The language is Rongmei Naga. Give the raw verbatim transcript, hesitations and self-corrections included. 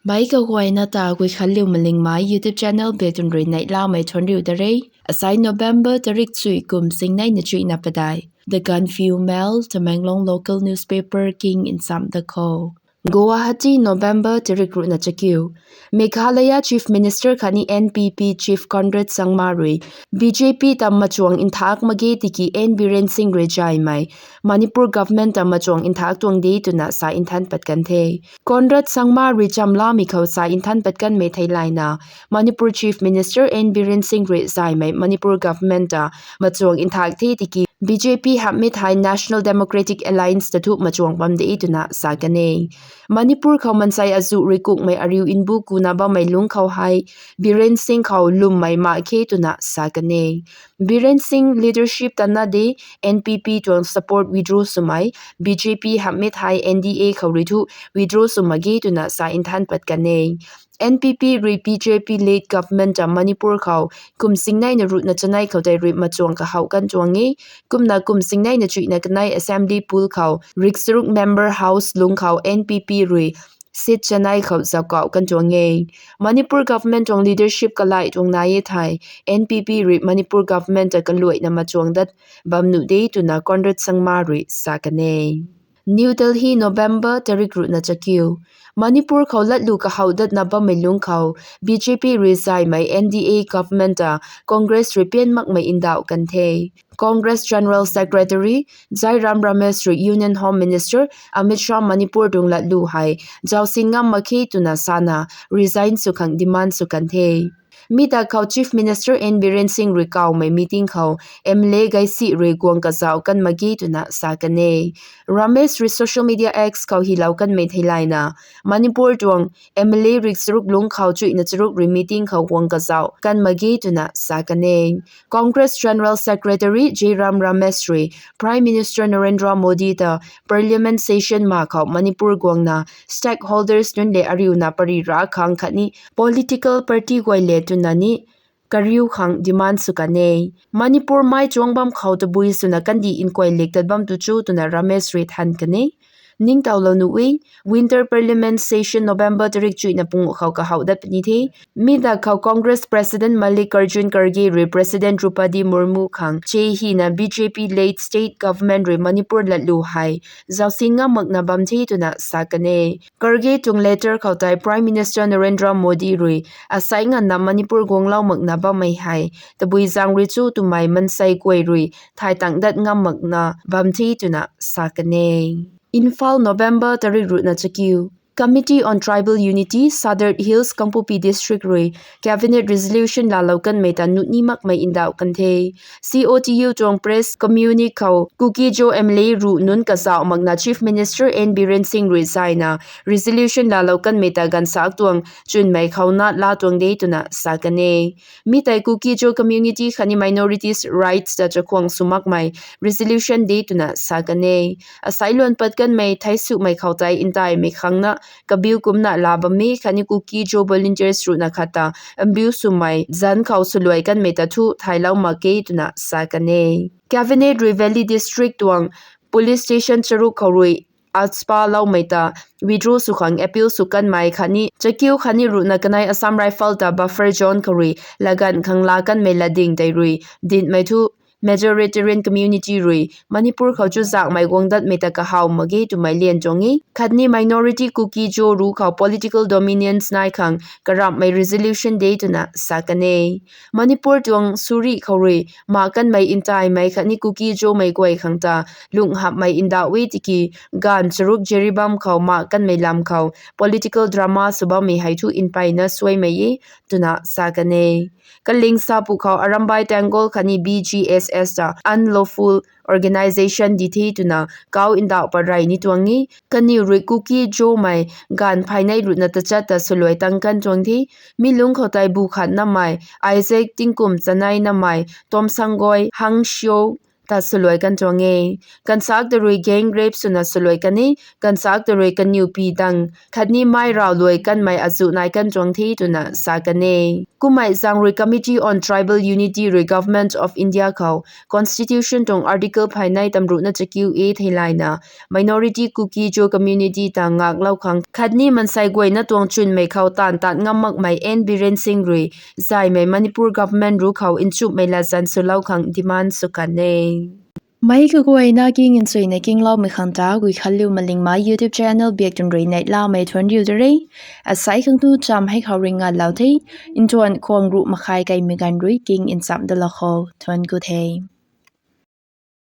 Meic kaguayna ta Guikhanliu Malingmei YouTube channel biak tun rui neihlamei thuanc riu da re. Asai November tarik chuih kum singneina chuihna padeih. The Gaanphiu Mail, Tamenglong local newspaper king nsam da khou. Guwahati, November tarik ruhna chakiu. Meghalaya Chief Minister khatni N P P Chief Conrad Sangma rui B J P ta machuang nthak mak ge tiki N Biren Singh rui zaymei Manipur government ta machuang nthak tuang de twna sa nthan pat kan the. Conrad Sangma rui chamlamei khou sa nthan pat kanmei theilayna, Manipur Chief Minister N Biren Singh rui zaymei Manipur government ta machuang nthak the tiki B J P hamhmei thei National Democratic Alliance ta thu machuang bam de twna sa kan e. Manipur khou mansei azuh rui kukmei ariu nbu kuna bammei lungc khou hei Biren Singh khou lwmmei mak khe twna sa kan e. Biren Singh leadership ta na de N P P tuang support withdraw swmei, B J P hamhmei thei N D A khou rui thu withdraw sw mak ge twna sa nthan pat kan e. N P P rui B J P led government ta Manipur khou kum singneina ruhna chanei khou tei rui machuang kahaw kan tuang e. Kumna kum singneina chuihna kanei assembly poll khou rikcharuk member house lungc khou N P P rui seat chanei khou zauc kau kan tuang e. Manipur government tuang leadership kalai tuang nai e thei N P P rui Manipur government ta kaluaina machuang dat bam nuh de twna Conrad Sangma rui sa kan e. New Delhi, November tarik ruhna chakiu. Manipur khou latlu kahaw datna bammei lungc khou B J P rui zaymei N D A government ta Congress rui pian makmei ndauh kan the. Congress General Secretary Jairam Ramesh rui Union Home Minister Amit Shah Manipur tuang latlu hei zausin ngam mak khe twna sana resign sw khang demand sw kan the. Mi ta khou Chief Minister N Biren Singh rui kawmei meeting khou M L A gaisi rui guang kazauh kan mak ge twna sa kan e. Ramesh rui social media X khou hilou kanmei theilayna, Manipur tuang M L A rikcharuk lungc khou chuihna charuk rui meeting khou guang kazauh kan mak ge twna sa kan e. Congress General Secretary Jairam Ramesh rui Prime Minister Narendra Modi ta Parliament session ma khou Manipur guangna stakeholders nunc le ariuna pari ra khang khatni political party guay le twna ni kariu khang demand sw kan e. Manipur mei chuang bam khou tabui swna kandih nkuay lik tat bam tu cho twna Ramesh rui than kan e. Ningtowlou nuh e, Winter Parliament Session November tarik chuihna pungu khou kahaw dat puni the. Mi ta khou Congress President Mallikarjun Kharge rui President Droupadi Murmu khang che hina B J P led state government rui Manipur latlu hei zausin ngam makna bam the twna sa kan e. Kharge tuang letter khou tei Prime Minister Narendra Modi rui asai nganvna Manipur guanglou makna bammei hei tabui zaeng rui cho twmei mansei guay rui thay tang dat ngam makna bam the twna sa kan e. Imphal, November tarik ruhna chakiu. Committee on Tribal Unity, Sadar Hills, Kangpokpi District rui Cabinet Resolution laalou kanmei ta nuh ni makmei ndauh kan the. C O T U tuang press communique khou Kuki-Zo M L A ruh nunc kazauh makna Chief Minister N Biren Singh rui zayna resolution laalou kanmei ta ganvsak tuang chwnmei khou na laa tuang de twna sa kan e. Mi tei Kuki-Zo community khatni minorities rights ta chakhwang sw makmei resolution de twna sa kan e. Asai luan pat kanmei theisumei khou tei ntaimei khang na kabiu kumcna laa bam e khatni Kuki-Zo volunteers ruhna khat ta mbiu swmei zanc khou swluai kanmei ta thu thaylou mak ge twna sa kan e. Cabinet rui Valley District tuang police station charuk khou rui AFSPA loumei ta withdraw sw khang appeal sw kanmei khatni chakiu khatni ruhna kanei Assam Rifle ta buffer zone khou rui laganv khang laa kanmei latding tei rui dinhmei thu Majoritarian community rui Manipur khou chuzaenghmei guang datmei ta kahaw mak ge twmei lian tuang e. Khatni minority Kuki-Zo ruc khou political dominance nai khang karamhmei resolution de twna sa kan e. Manipur tuang suri khou rui mak kanmei ntaimei khatni Kuki-Zomei guay khang ta lungh hamhmei ndauh e tiki ganv charuk Jiribam khou mak kanmei lam khou political drama sw bammei hei thu mpeyna suaimei e twna sa kan e. Kaling sapu khou Arambai Tenggol khatni B G S S ta unlawful organisation di the twna kau ndauh pat rey ni tuang e. Kaniw rui Kuki-Zomei ganv pheynei ruhna tachat ta swluai tang kan tuang the. Mi lungc khou tei bu khat namei Isaac tingkum chanei namei Tomsangoi Hangshio ta swluai kan tuang e. Ganvsak ta rui gang rape swna swluai kan e. Ganvsak ta rui kaniw pi dang khatni mei raw luai kanmei azuh nai kan tuang the twna sa kan e. Kummei zaeng rui Committee on Tribal Unity rui Government of India khou Constitution tuang Article phay nei tamruhna chakiu e theilayna minority Kuki-Zo community ta ngaklou khang khatni mansei guayna tuang chwnmei khou taanv tat ngam makmei N Biren Singh rui zaymei Manipur government ruc khou nchumhmei latzan swlou khang demand sw kan e. Meic kaguayna king nchuina kingloumei khang ta Guikhanliu Malingmei YouTube channel biak twn rui neihlamei thuanc riu da re. Asei khang tu cham hei khou rui ngatlou the. Ntuan khwang ruh makhai kaimei ganv rui king nchamh dalou khou thuanc ku the.